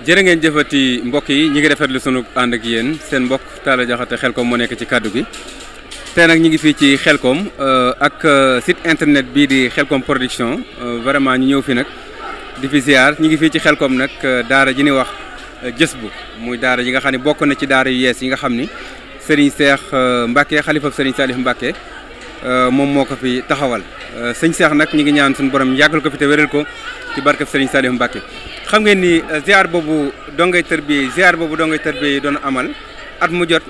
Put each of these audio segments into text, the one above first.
jërë ngeen jëfati mbokk yi ñi ngi rafetlu sunu ànd ak yéen seen mbokk Talla Diakhaté Khelcom moo nekk ci kàddu gi tey nag ñi ngi fii ci Khelcom ak site internet bii di Khelcom production vraiment ñu ñëw fi nag di fi ziar ñi ngi fii ci Khelcom nag daara ji ni wax Jësbu muy daara ji nga xam ne bokk na ci daara yu yees yi nga xam ni Serigne Cheikh Mbacke xalifab Serigne Salif Mbacke moom moo ko fi taxawal sëñ Cheikh nag ñi ngi ñaan suñu borom yàggal ko fi te wéral ko ci barkeb Serigne Salif Mbacke xam ngeen ni ziar boobu dongay tërbiye doon amal at mu jot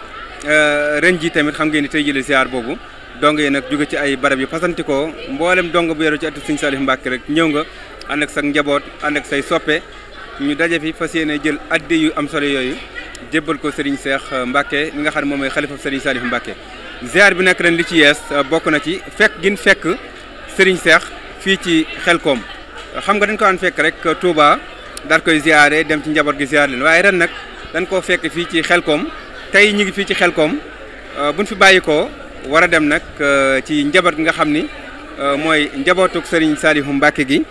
ren ji tamit xam ngeen ni tey jële ziar boobu dongo yi nag jóge ci ay barab yu fasantikoo mboolem dongo bu yoru ci atu Serigne Salif Mbacke rek ñëw nga ànd ak sa njaboot ànd ak say soppe ñu daje fi fas yéene jël adde yu am solo yooyu jébbal ko Serigne Cheikh Mbacke mi nga xam ne moom mooy xalifa Serigne Salif Mbacke ziar bi nag ren li ci yees bokk na ci fekk Serigne Cheikh fii ci Khelcom xam nga dañ ko daan fekk rek Touba daal koy ziare dem ci njaboot gi ziar leen waaye ren nag dañ koo fekk fii ci Khelcom tey ñu ngi fii ci Khelcom buñ fi bàyyi ko war a dem nag ci njaboot gi nga xam ni mooy njabootuk Serigne Salif Mbacke gi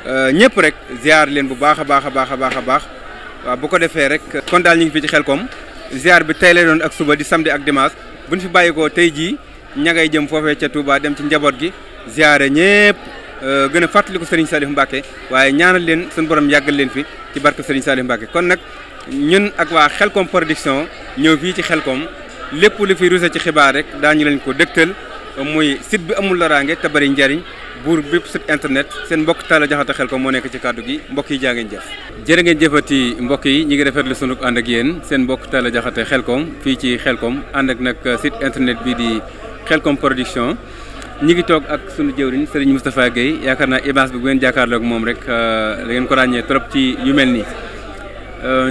ñëpp rek ziar leen bu baax a baax waaw bu ko defee rek kon daal ñu ngi fii ci Khelcom ziar bi tey lay doon ak suba di samedi ak dimanche buñ fi bàyyi ko tey jii ña ngay jëm foofee ca Touba dem ci njaboot gi ziare ñëpp gën a fàttali ko Serigne Salif Mbacke waaye ñaanal leen suñu borom yàggal leen fi ci barke Serigne Salif Mbacke kon nag ñun ak waa Khelcom production ñëw fii ci Khelcom lépp lu fi rusé ci xibaar rek daañu leen ko dëgtal muy site bi amul loraange te bari njariñ buur bépp site internet seen mbokk Talla Diakhaté Khelcom moo nekk ci kàddu gi mbokk yi jaa ngeen jëf jërë ngeen jëfati mbokk yi ñi ngi rafetlu sunu ànd ak yéen seen mbokk Talla Diakhaté Khelcom fii ci Khelcom ànd ak nag site internet bi di Khelcom production ñi ngi toog ak sunu jëwriñ Serigne Moustapha Guèye yaakaar naa image bi bu ngeen jàkkaarloo ak moom rek da ngeen ko ràññee trop ci yu mel nii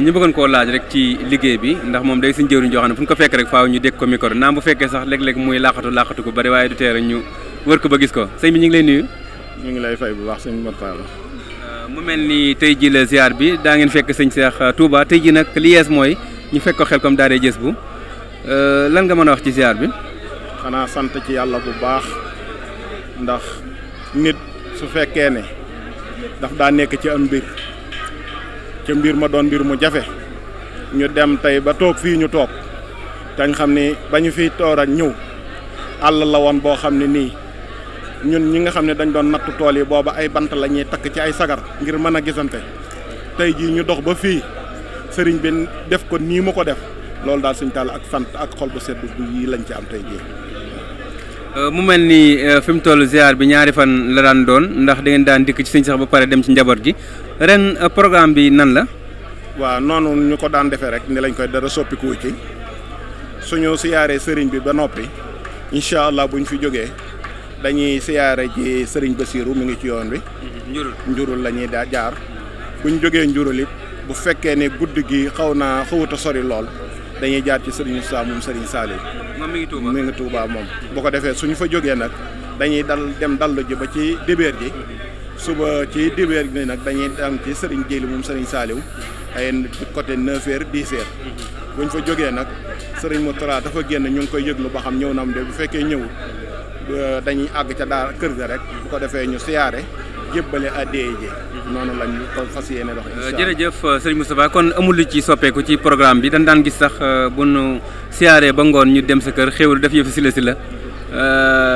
ñu bëggoon koo laaj rek ci liggéey bi ndax moom day suñu jëwriñ joo xam ne fu ñu ko fekk rek faaw ñu dégg ko micro naam bu fekkee sax léeg-léeg muy laqatu ko bari waaye du tee rek ñu wër ko ba gis ko sëñ bi ñu ngi lay nuyu. ñu ngi lay fay bu baax sëñ Mortalla. mu mel ni tey ji la ziar bi daa ngeen fekk sëñ Cheikh Touba tey ji nag li yees mooy ñu fekk ko Khelcom daara Jësbu lan nga mën a wax ci ziar bi. xanaa sant ci yàlla bu baax ndax nit su fekkee ne daf daa nekk ci am mbir ca mbir ma doon mbir mu jafe ñu dem tey ba toog fii ñu toog dañ xam ni ba ñu fiy toor ak ñëw àll la woon boo xam ne nii ñun ñi nga xam ne dañ doon nattu tool yi booba ay bant la ñuy takk ci ay sagar ngir mën a gisante tey jii ñu dox ba fii sëriñ bi def ko nii mu ko def loolu daal suñ Talla ak sant ak xol bu sedd bu yi lañ ci am tey jii. mu mel ni fi mu toll ziar bi ñaari fan la daan doon ndax da ngeen daan dikk ci sëñ Cheikh ba pare dem ci njaboot gi ren programme bi nan la. waaw noonu ñu ko daan defee rek ni lañ koy dara soppikuwu ci suñu siyaaree sëriñ bi ba noppi incha allah buñ fi jógee dañuy siyaare ji sëriñ Bassirou mu ngi ci yoon bi. njurul la ñuy daa jaar buñ jógee njurul it bu fekkee ne guddi gi xawut a sori lool dañuy jaar ci sëriñ Moussa moom sëriñ Saliou. moom mi ngi Touba moom. bu ko defee suñu fa jógee nag dañuy dem dallu ji ba ci dibéer ji suba ci dibéer gi nag dañuy dem ci sëriñ Jéli moom sëriñ Saliou ay côté 9h 10h. buñ fa jógee nag sëriñ Moutara dafa génn ñu ngi koy yëglu ba xam ñëw na am de bu fekkee ñëwul dañuy àgg ca daara kër ga rek bu ko defee ñu siyaare jébbale addee ji. noonu lañ ko fas yéene dox. jërëjëf sëriñ Moustapha kon amul lu ci soppeeku ci programme bi dañ daan gis sax bu nu siyaaree ba ngoon ñu dem sa kër xéwal def yëf si la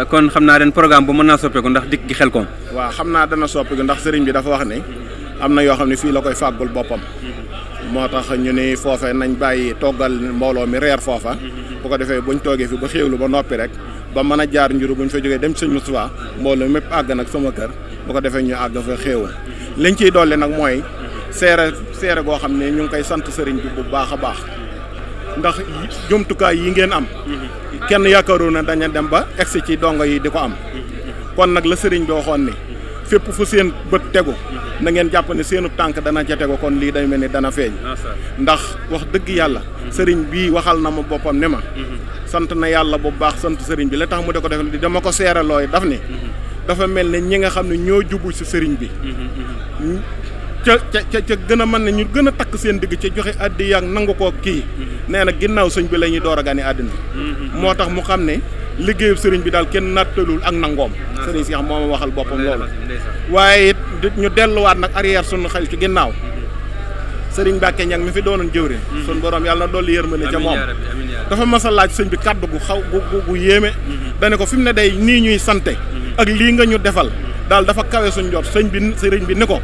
kon xam naa ren programme bu mën naa soppeeku ndax dikk gi Khelcom. waaw xam naa dana soppeeku ndax sëriñ bi dafa wax ne am na yoo xam ne fii la koy fàggul boppam. moo tax ñu ni foofee nañ bàyyi toggal mbooloo mi reer foofa. bu ko defee buñ toogee fi ba xéwlu ba noppi rek ba mën a jaar njuru buñ fa jógee dem ci sëñ Moustapha mbooloo mépp àgg nag sama kër bu ko defee ñu àgg fa xéewal liñ ciy dolli nag mooy seere goo xam ne ñu ngi koy sant sëriñ bi bu baax a baax ndax jumtukaay yi ngeen am kenn yaakaaru na daña dem ba egsi ci dongo yi di ko am kon nag la sëriñ bi waxoon ni fépp fu seen bët tegu na ngeen jàpp ne seenu tànk dana ca tegu kon lii day mel ni dana feeñ ndax wax dëgg yàlla sëriñ bii waxal na ma boppam ne ma sant na yàlla bu baax sant sëriñ bi la tax mu de ko def di dama ko seere looy daf ni dafa mel ne ñi nga xam ne ñoo jubbu ci sëriñ bi ca gën a mën ne ñu gën a takk seen digg ca joxe addi yaag nangu koo kii nee na ginnaaw sëñ bi la ñuy door a gane àddina moo tax mu xam ne liggéeyu sëriñ bi daal kenn nattalul ak nangoom sëriñ si xam moo ma waxal boppam loolu waaye it ñu delluwaat nag arrière sunu xel ci ginnaaw sëriñ Mbàkke Ñang mi fi doonoon jëwriñ sun borom yàlla na dolli yërmande ca moom dafa mas a laaj sëñ bi kaddu gu xaw gu yéeme dane ko fi mu ne day nii ñuy sante ak lii nga ñu defal daal dafa kawe suñ jot sëriñ bi ni ko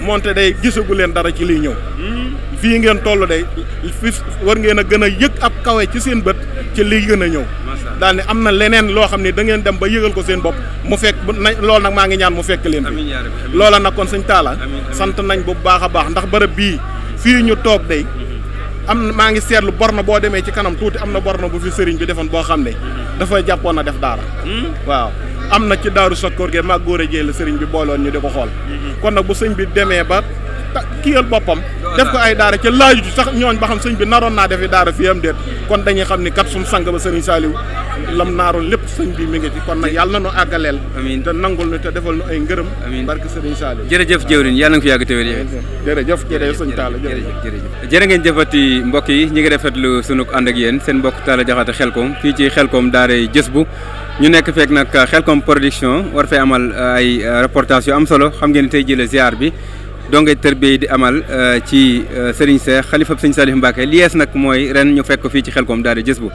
moonte day gisagu leen dara ci liy ñëw fii ngeen toll day fi war ngeen a gën a yëg ab kawe ci seen bët ci liy gën a ñëw daal ne am na leneen loo xam ne da ngeen dem ba yëgal ko seen bopp mu fekk loolu nag maa ngi ñaan mu fekk leen fi loola nag kon sëñ Talla sant nañ bu baax a baax ndax bërëb bii fii ñu toog day maa ngi seetlu borna boo demee ci kanam tuuti am na borna bu fi sëriñ bi defoon boo xam ne dafa jàppoon a def daara waaw am na ci daaru Sakkoor ge maa góor a jël sëriñ bi booloon ñu di ko xool kon nag bu sëñ bi demee ba kiyal boppam def ko ay daara ca laaju ci sax ñooñ ba xam sëñ bi naroon naa defi daara fii am déet kon dañuy xam ni kat suñu sang ba sëriñ Saliou lam naaroon lépp sëñ bi mi ngi ci kon nag yàlla na nu àggaleel te nangul nu te defal nu ay ngërëm barke sëriñ Saliou jërëjëf jëwriñ yàlla nga fi yàgg téwér jërëjëf sëñ Talla jërëjëf jërë ngeen jëfati mbokk yi ñi ngi rafetlu sunu ànd ak yéen seen mbokk Talla Diakhaté Xelkom fii ci Xelkom daaray Jësbu ñu nekk fekk nag Xelkom production war fee amal ay reportage yu am solo xam ngeen tey jële ziar bi donge tërbiye di amal ci Serigne Cheikh xalifa Serigne Saliou Mbacké li yees nag mooy ren ñu fekk ko fii ci Xelkom daara Jësbu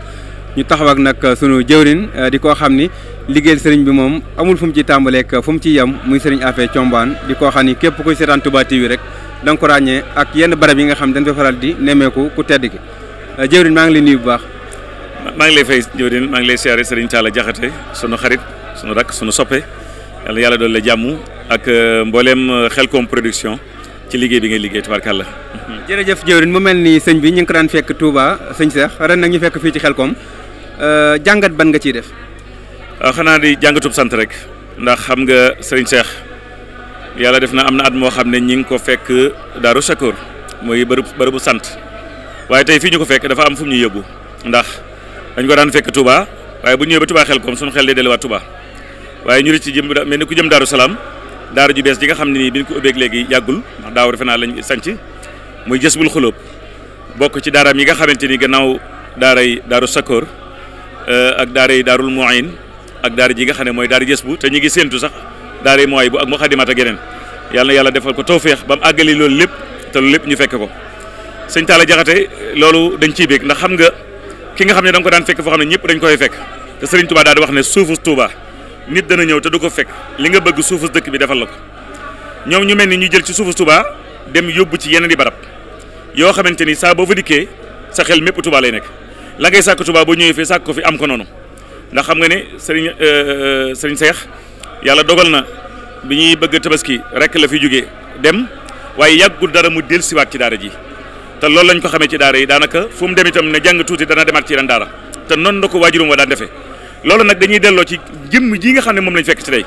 ñu taxaw ak nag sunu jëwrin di koo xam ni liggéeyal Serigne bi moom amul fu mu ci tàmbaleek fu mu ci yem muy Serigne Afé Thiombane di koo xam ni képp kuy seetaan Touba TV rek da nga ko ràññee ak yenn barab yi nga xam dañ fa faral di nemmeeku ku tedd ki jëwrin maa ngi lay nuyu bu baax. maa ngi lay fay jëwrin maa ngi lay siyaare Serigne Talla Diakhaté sunu xarit sunu rakk sunu soppe yàlla doon la jàmm ak mboolem Xelkom production ci liggéey bi ngay liggéey tubaarkàlla. jërëjëf jëwrin mu mel ni sëñ bi ñu ngi ko daan fekk Touba sëñ Cheikh ren nag ñu fekk fii ci Xelkom jàngat ban nga ciy def. waaw xanaa di jàngatub sant rek ndax xam nga Serigne Cheikh yàlla def na am na at moo xam ne ñi ngi ko fekk Daaru Sakkoor mooy bërëbu sant waaye tey fii ñu ko fekk dafa am fu mu ñu yóbbu ndax dañ ko daan fekk Touba waaye bu ñëwee ba Touba Xelkom suñu xel day delluwaat Touba. waaye ñu ci jëm mel ni ku jëm Daaru Salaam daara ju bees ji nga xam ne nii bi ñu ko ubbeeg léegi yàggul ndax daaw defe naa lañ sanc muy Jësbul Xulóob bokk ci daaraam yi nga xamante ni gannaaw daaray Daaru Sakkoor ak daaray Daarul Muin ak daara ji nga xam ne mooy daara Jësbu te ñu ngi séentu sax daaray Muay bu ak Muxadimat ak yeneen yàlla na yàlla defal ko tawféex ba mu àggali loolu lépp te loolu lépp ñu fekk ko sëñ Talla Diakhaté loolu dañ ciy béeg ndax xam nga ki nga xam ne da nga ko daan fekk foo xam ne ñëpp dañ koy fekk te Serigne Touba daal di wax ne suufu Touba nit dana ñëw te du ko fekk li nga bëgg suufus dëkk bi defal la ko ñoom ñu mel ni ñu jël ci suufus Touba dem yóbbu ci yeneen i barab yoo xamante ni saa boo fa dikkee sa xel mépp Touba lay nekk la ngay sàkk Touba boo ñëwee fii sàkk ko fi am ko noonu ndax xam nga ne Serigne Cheikh yàlla dogal na bi ñuy bëgg tabaski rek la fi jógee dem waaye yàggul dara mu dellusiwaat ci daara ji te loolu lañ ko xamee ci daara yi daanaka fu mu dem itam ne jàng tuuti dana demaat ci yeneen daara te noonu na ko waajurum wa daan defee loolu nag dañuy delloo ci jëmm ji nga xam ne moom lañ fekk ci tey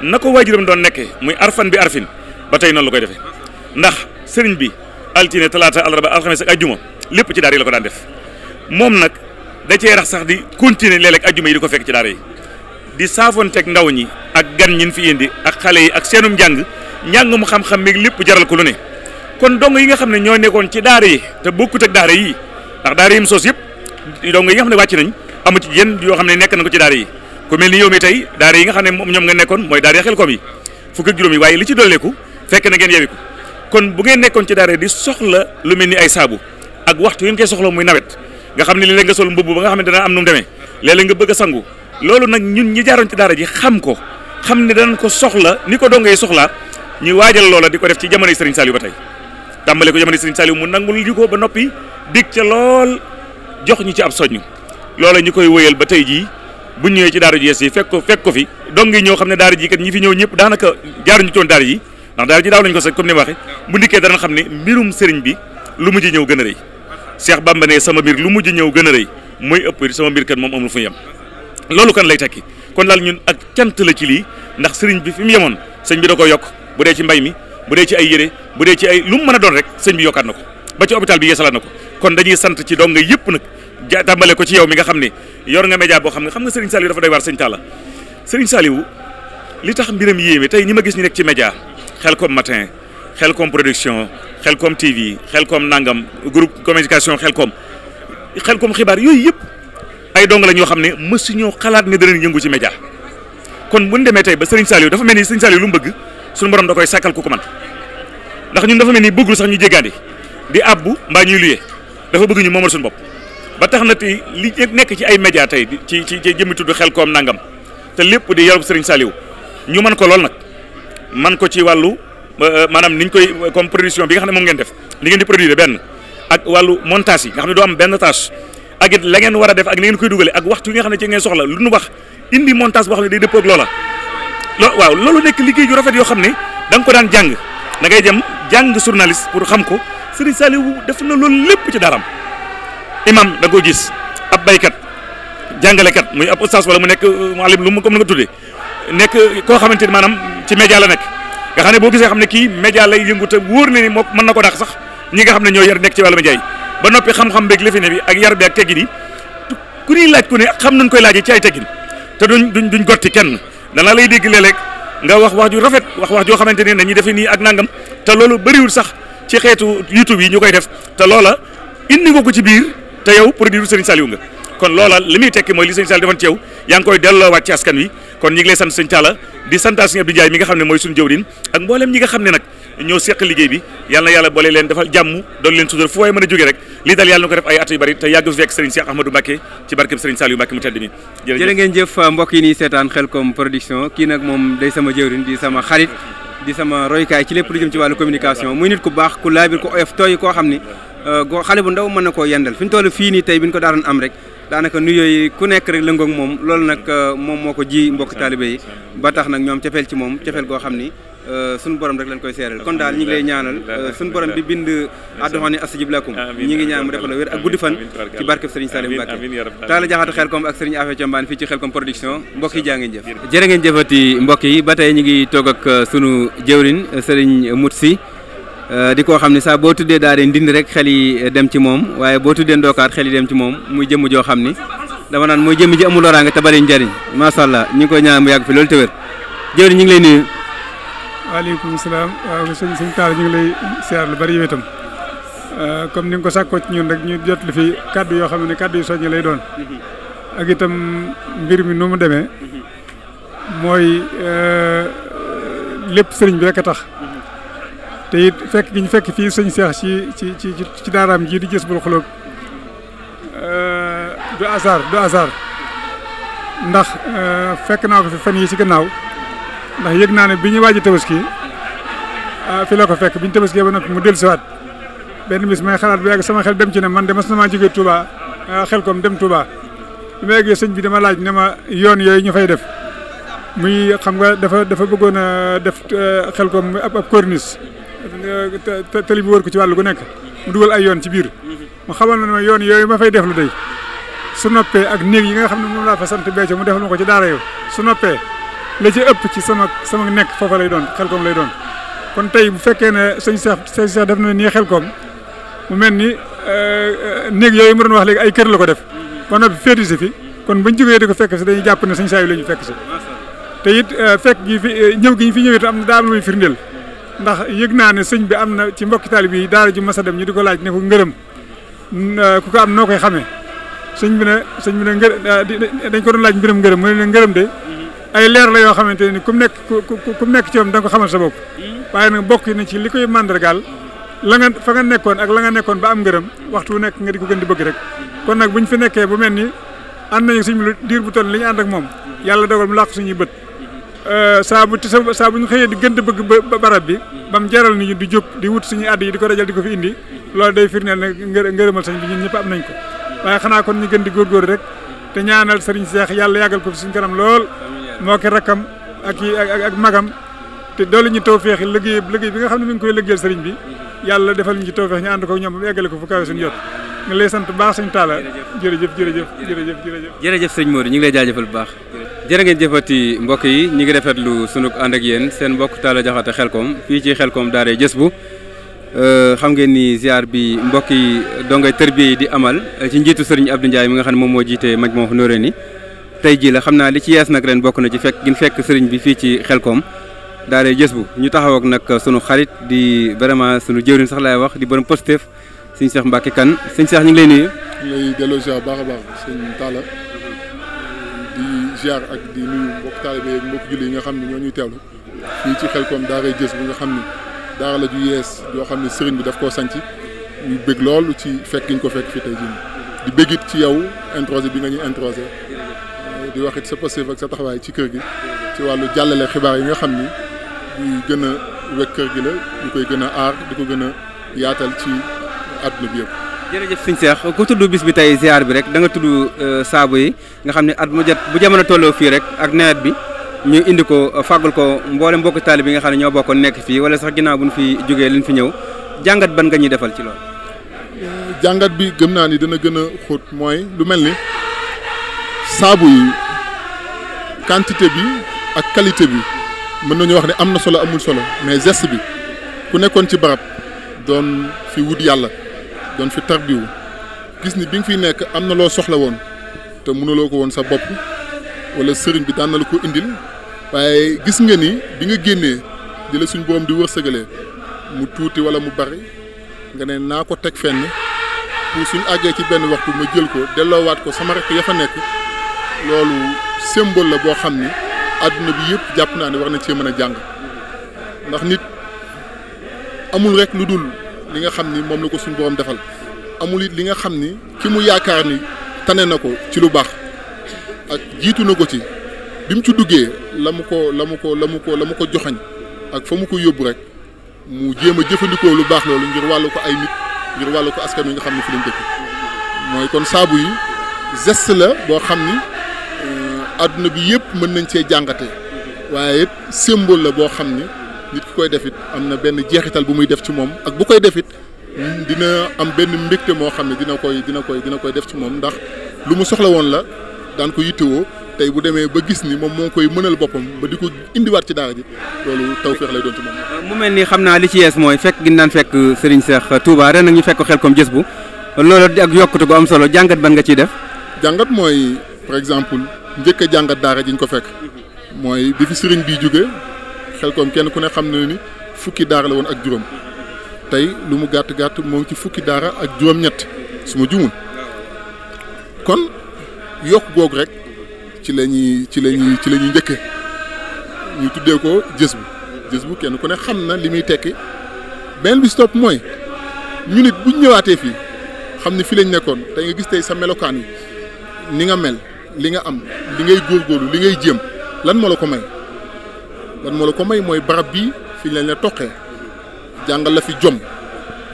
na ko waajuram doon nekkee muy arfan bi arfin ba tey noonu la koy defee ndax sëriñ bi altine talaata àllarba alxames ak ajjuma lépp ci daara yi la ko daan def moom nag da cee rax sax di continuer léeg-léeg ajjuma yi di ko fekk ci daara yi di saafonteeg ndaw ñi ak gan ñin fi indi ak xale yi ak seenum njàng mu xam-xam mi lépp jaral ko lu ne kon dong yi nga xam ne ñoo nekkoon ci daara yi te bokkut ak daara yi ndax daara yi mu sos yëpp dong yi nga xam ne wàcc nañ amu ci yenn yoo xam ne nekk na ko ci daara yi ku mel ni yow mi tey daara yi nga xam ne moom ñoom nga nekkoon mooy daara Xelkom yi fukk ak juróom yi waaye li ci dolleeku fekk na ngeen yewi ko kon bu ngeen nekkoon ci daara di soxla lu mel ni ay saabu ak waxtu yi ngeen koy soxla muy nawet nga xam ne léeg-léeg nga sol mbubb ba nga xam ne dana am nu mu demee léeg-léeg nga bëgg a sangu loolu nag ñun ñi jaaroon ci daara ji xam ko xam ne danañ ko soxla ni ko dongee soxlaa ñu waajal loola di ko def ci jamonoy Serigne Saliou ba tey tàmbale ko jamonoy Serigne Saliou mu nangul li ko ba noppi dig ca lool jox ñu ci ab soññ loola ñu koy wëyal ba tey jii bu ñëwee ci daara ji yees yi fekk ko fi dong yi ñëw xam ne daara ji kat ñi fi ñëw ñëpp daanaka jaaruñu ci woon daara ji ndax daara ji daaw lañ ko sax comme ni ma waxee bu ndikkee danañ xam ne mbirum sëriñ bi lu mujj ñëw gën a rëy Cheikh Bamba ne sama mbir lu mujj ñëw gën a rëy mooy ëpp sama mbir kat moom amul fu yem loolu kan lay tekki kon daal ñun ak cant la ci lii ndax sëriñ bi fi mu yemoon sëñ bi da ko yokk bu dee ci mbay mi bu dee ci ay yére bu dee ci ay lu mu mën a doon rek sëñ bi yokkaat na ko ba ci hôpital bi yeesalaat na ko kon dañuy sant ci donga yëpp nag tàmbale ko ci yow mi nga xam ne yor nga média boo xam nga Serigne Saliou dafa doy waar sëñ Talla Serigne Saliou li tax mbiram yéeme tey ñi ma gis ñu nekk ci média Xelkom matin Xelkom production Xelkom TV Xelkom nangam groupe communication Xelkom xibaar yooyu yëpp ay dong la ñoo xam ne mësuñoo xalaat ne danañ yëngu ci média kon bu ñu demee tey ba Serigne Saliou dafa mel ni Serigne Saliou lu mu bëgg suñu borom da koy sàkkal ku ko man ndax ñun dafa mel ni bëggul sax ñu jéggaandi di abbu mbaa ñuy luyee dafa bëgg ñu moomal suñu bopp ba tax na tey li nekk ci ay média tey ci jëmmi tudd Xelcom nangam te lépp di yarub Serigne Saliou ñu mën ko lool nag man ko ci wàllu maanaam niñ koy comme production bi nga xam ne moom ngeen def li ngeen di produire benn ak wàllu montage yi nga xam ne doo am benn tâche ak it la ngeen war a def ak ni ngeen koy dugale ak waxtu yi nga xam ne ci ngeen soxla lu nu wax indi montage boo xam ne day dëppoo ak loola waaw loolu nekk liggéey yu rafet yoo xam ne da nga ko daan jàng da ngay dem jàng journaliste pour xam ko Serigne Saliou def na loolu lépp ci daram imam da nga ko gis ab baykat jàngalekat muy ab ustaas wala mu nekk muallim lu mu comme la nga tuddee nekk koo xamante ni maanaam ci média la nekk nga xam ne boo gisee xam ne kii média lay yëngu te wóor na ni moo mën na ko dàq sax ñi nga xam ne ñoo yar nekk ci wàllu média yi ba noppi xam-xam beeg lëfine bi ak yar bi ak teggin yi ku ñuy laaj ku ne xam nañ koy laajee ci ay teggin te duñ gotti kenn danaa lay dégg léeg-léeg nga wax ju rafet wax joo xamante ne nañuy defee nii ak nangam te loolu bëriwul sax ci xeetu YouTube yi ñu koy def te loola indi nga ko ci biir te yow produit Serigne Saliou nga kon loola li muy tekki mooy li Serigne Saliou defoon ci yow yaa ngi koy delloowaat ci askan wi kon ñi ngi lay sant Serigne Talla di santaat Serigne Abdou Ndiaye mi nga xam ne mooy suñu jëwriñ ak mboolem ñi nga xam ne nag ñoo seq liggéey bi yàlla na yàlla boole leen defal jàmm doon leen sutur fu waay mën a jóge rek lii daal yàlla na ko def ay at yu bari te yàgg fi fekk Serigne Cheikh Ahmadou Mbacké ci barkeb Serigne Saliou Mbacké mu tedd mi jërë ngeen jëf mbokk yi nii seetaan Xelcom production kii nag moom day sama jëwriñ di sama xarit di sama roykaay ci lépp lu jëm ci wàllu communication muy nit ku baax ku laabir ku oyof tooy koo xam ni xale bu ndaw mën na koo yendal fi ñu toll fii nii tey bi ñu ko daaroon am rek daanaka nuyoo yi ku nekk rek lëngoog moom loolu nag moom moo ko ji mbokk taalibe yi ba tax nag ñoom cofeel ci moom cofeel goo xam ni suñu borom rek lañ koy seeral kon daal ñi ngi lay ñaanal suñu borom bi bind adduxaani astajib lakum ñi ngi ñaan mu defal la wér ak guddi fan ci barkeb Serigne Saliou Mbacké Talla Diakhaté Xelcom ak Serigne Afia Thiombane fii ci Xelcom production mbokk yi jaa ngeen jëf jërë ngeen jëfati mbokk yi ba tey ñi ngi toog ak sunu jëwriñ Serigne Moutsi di koo xam ne saa boo tuddee daal di ndindi rek xel yi dem ci moom waaye boo tuddee ndookaat xel yi dem ci moom muy jëmm joo xam ni dama naan mooy jëmm ji amul loraange te bari njariñ macha allah ñu ngi koy ñaan mu yàgg fi loolu te wér jëwriñ ñu ngi lay nuyu. waaleykum salaam waaw sëñ Talla ñu ngi lay siyaar lu bari yow itam comme ni nga ko sàkkoo ci ñun rek ñu jot li fi kaddu yoo xam ne kaddu yu soññi lay doon ak itam mbir mi nu mu demee mooy lépp sëriñ bi rek a tax. te it fekk gi ñu fekk fii sëñ Seex ci daaraam ji di Jazbul Xulóob du hasard ndax fekk naa ko fi fan yi ci gannaaw ndax yëg naa ne bi ñu waaj a tabaski fi la ko fekk bi ñu tabaski ba noppi mu dellusiwaat benn bis may xalaat bu yàgg sama xel dem ci ne man de mas na maa jógee Touba Xelcom dem Touba bi ma yeggee sëñ bi dama laaj ne ma yoon yooyu ñu fay def muy xam nga dafa bëggoon a def Xelcom ab corniche tali bi wër ko ci wàllu gu nekk mu dugal ay yoon ci biir mu xamal na ne ma yoon yooyu ma fay def lu day su noppee ak néeg yi nga xam ne moom laa fa sant Béthio mu defal ma ko ci daara yow su noppee la ci ëpp ci sama nekk foofa lay doon Xelcom lay doon kon tey bu fekkee ne sëñ Cheikh def na nii Xelcom mu mel ni néeg yooyu mu doon wax léegi ay kër la ko def ba noppi féeti si fi kon bañ jógee di ko fekk si dañuy jàpp ne sëñ Saliou la ñu fekk si te it fekk gi fi ñëw gi ñu fi ñëwee te am na daal muy firndeel ndax yëg naa ne sëñ bi am na ci mbokki taalib yi daara ju mas a dem ñu di ko laaj ne ko ngërëm ku ko am noo koy xamee sëñ bi ne dañ ko doon laaj mbiram ngërëm mu ne ngërëm de ay leer la yoo xamante ni ku mu nekk ci moom da nga ko xamal sa bopp waaye nag bokk na ci li koy màndargaal fa nga nekkoon ak la nga nekkoon ba am ngërëm waxtu wu nekk nga di ko gën di bëgg rek kon nag buñ fi nekkee bu mel ni ànd nañu sëñ bi diir bu toll li ñu ànd ak moom yàlla dogal mu làq suñuy bët saa bu ñu xëyee di gën di bëgg barab bi ba mu jaral ni ñu di jóg di wut suñuy àdd yi di ko dajal di ko fi indi loolu day firndeel ne ngërëmal sëñ bi ñun ñëpp am nañ ko waaye xanaa kon ñu gën di góorgóorlu rek te ñaanal sëriñ Seex yàlla yàggal ko fi suñu kanam lool moo ki rakkam ak magam te doole ñu tawfeex liggéey bi nga xam ne mi ngi koy liggéeyal sëriñ bi yàlla defal ñu ci tawfeex ñu ànd ko ñoom ba mu eggale ko fu kawe suñu jot nga lay sant baax sëñ Talla jërëjëf sëñ Modou ñu ngi lay jaajëfal bu baax jërë ngeen jëfati mbokk yi ñi ngi rafetlu sunu ànd ak yéen seen mbokk Talla Diakhaté Xelcom fii ci Xelcom daaray Jazbu xam ngeen ni ziar bi mbokk yi dongay tërbiye yi di amal ci njiitu sëriñ Abdou Ndiaye mi nga xam ne moom moo jiite Majmahun Nurayni tey jii la xam naa li ci yees nag ren bokk na ci fekk sëriñ bi fii ci Xelcom daaray Jazbu ñu taxaw ak nag sunu xarit di vraiment sunu jëwriñ sax laay wax di borom Pastef sëñ Cheikh Mbacké Kane sëñ Cheikh ñu ngi lay nuyu. lay delloo ziar baax a baax sëñ Talla di ziar ak di nuyu mbokk taalibe ak mbokk julli yi nga xam ne ñoo ñuy teewlu fii ci Xelcom daaray Jazbu nga xam ni daara la ju yees yoo xam ne sëriñ bi daf koo sanc ñu bëgg loolu ci fekk ñu ko fekk fi tey jii di bëggit ci yow introsé bi nga ñuy introsé di wax it sa passif ak sa taxawaay ci kër gi ci wàllu jàllale xibaar yi nga xam ni ñu gën a wekk kër gi la ñu koy gën a aar di ko gën a yaatal ci àdduna bi yëpp. jërëjëf sëñ Cheikh ku tudd bis bi tey ziar bi rek da nga tudd saabu yi nga xam ne at mu jot bu jamono tolloo fii rek ak nawet bi ñu indi ko fàggul ko mboolem mbokk taalib yi nga xam ne ñoo bokkoon nekk fii wala sax ginnaaw bu ñu fi jógee liñ fi ñëw jàngat ban nga ñuy defal ci loolu. jàngat bi gëm naa ni dana gën a xóot mooy lu mel ni saabu yi quantité bi ak qualité bi mën nañu wax ne am na solo amul solo mais geste bi ku nekkoon ci barab doon fi wut yàlla doon fi tarbiwu gis ni bi nga fiy nekk am na loo soxla woon te mënuloo ko woon sa bopp wala sëriñ bi daan na la ko indil waaye gis nga ni bi nga génnee di la suñ borom di wërsëgalee mu tuuti wala mu bari nga ne naa ko teg fenn pour suñ àggee ci benn waxtu ma jël ko delloowaat ko sama rek ya fa nekk loolu symbole la boo xam ni àdduna bi yëpp jàpp naa ne war nañ cee mën a jàng ndax nit amul rek lu dul li nga xam ni moom la ko suñ borom defal amul it li nga xam ni ki mu yaakaar ni tane na ko ci lu baax ak jiitu na ko ci bi mu ci duggee la mu ko joxañ ak fa mu ko yóbbu rek mu jéem a jëfandikoo lu baax loolu ngir wàllu ko ay nit ngir wàllu ko askan wi nga xam ne fi lañ dëkk mooy kon saabu yi geste la boo xam ni àdduna bi yëpp mën nañ cee jàngate waaye it symbole la boo xam ni nit ki koy def it am na benn jeexital bu muy def ci moom ak bu koy def it dina am benn mbégte moo xam ne dina koy def ci moom ndax lu mu soxla woon la daan ko yittewoo tey bu demee ba gis ni moom moo koy mënal boppam ba di ko indiwaat ci daara ji loolu tawfeex lay doon ci moom. mu mel ni xam naa li ci yees mooy fekk gi daan fekk Serigne Cheikh Touba ren nag ñu fekk ko Xelcom Jës bu loolu di ak yokkute gu am solo jàngat ban nga ciy def. jàngat mooy par exemple njëkk a jàngat daara ji ñu ko fekk mooy bi fi Serigne bii jóge Xelcom kenn ku ne xam na ni fukki daara la woon ak juróom tey lu mu gàtt gàtt moo ngi ci fukki daara ak juróom-ñett su ma juumul kon yokk googu rek. ci la ñuy njëkke ñu tuddee ko jës bu kenn ku ne xam na li muy tekki benn bi stop mooy ñu nit buñ ñëwaatee fii xam ne fii lañ nekkoon tey nga gis tey sa melokaan wi ni nga mel li nga am li ngay góorgóorlu li ngay jéem lan moo la ko may mooy barab bii fii lañ la toqee jàngal la fi jom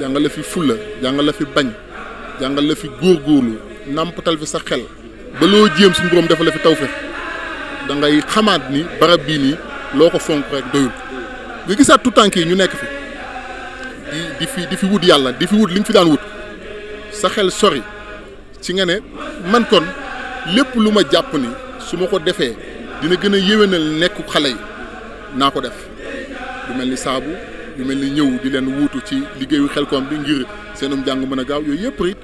jàngal la fi fulla jàngal la fi bañ jàngal la fi góorgóorlu nàmpatal fi sa xel ba loo jéem suñu borom dafa la fi tawfeex da ngay xamaat ni barab bii nii loo ko fonk rek doyul nga gisaat tout tànk yi ñu nekk fi di fi wut yàlla di fi wut li nga fi daan wut sa xel sori ci nga ne man kon lépp lu ma jàpp ni su ma ko defee dina gën a yéwénal nekku xale yi naa ko def lu mel ni saabu lu mel ni ñëw di leen wuutu ci liggéeyu Xelcom bi ngir seenum jàng mën a gaaw yooyu yëpp it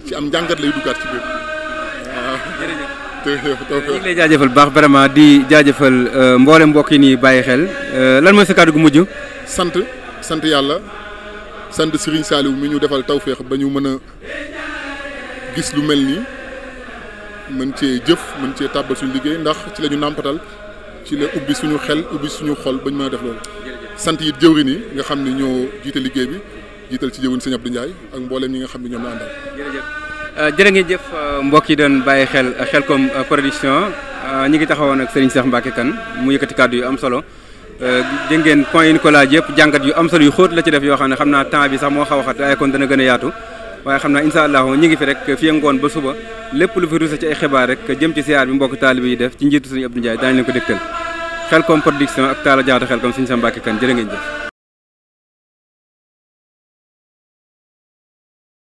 ci am njàngat lay duggaat ci biir. ñu ngi lay jaajëfal baax vraiment di jaajëfal mboolem mbokk yi nii bàyyi xel lan mooy sa kàddu gu mujj. sant yàlla sant Serigne Saliou mi ñu defal tawféex ba ñu mën a gis lu mel nii mën cee jëf mën cee tàbbal suñu liggéey ndax ci la ñu nàmpatal ci la ubbi suñu xel ubbi suñu xol ba ñu mën a def loolu. sant it jëwriñ yi nga xam ne ñoo jiite liggéey bi jiital ci jëwriñ Sëñ Abdou Ndiaye ak mboolem ñi nga xam ne ñoom la àndal. jërë ngeen jëf mbokk yi doon bàyyi xel Xelcom production ñi ngi taxawoon ak Serigne Cheikh Mbacke Kane mu yëkkati kàddu yu am solo dégg ngeen point yi ñu ko laaj yëpp jàngat yu am solo yu xóot la ci def yoo xam ne xam naa temps bi sax moo xaw a xat waaye kon dana gën a yaatu waaye xam naa incha allah ñi ngi fi rek fii ngoon ba suba lépp lu fi ruuse ci ay xibaar rek jëm ci siyaar bi mbokk taalibe yi def ci njiitu Serigne Abdou Ndiaye daañu leen ko dégtal Xelcom production ak Talla Diatta Xelcom Serigne Cheikh Mbacke Kane jërë ngeen jëf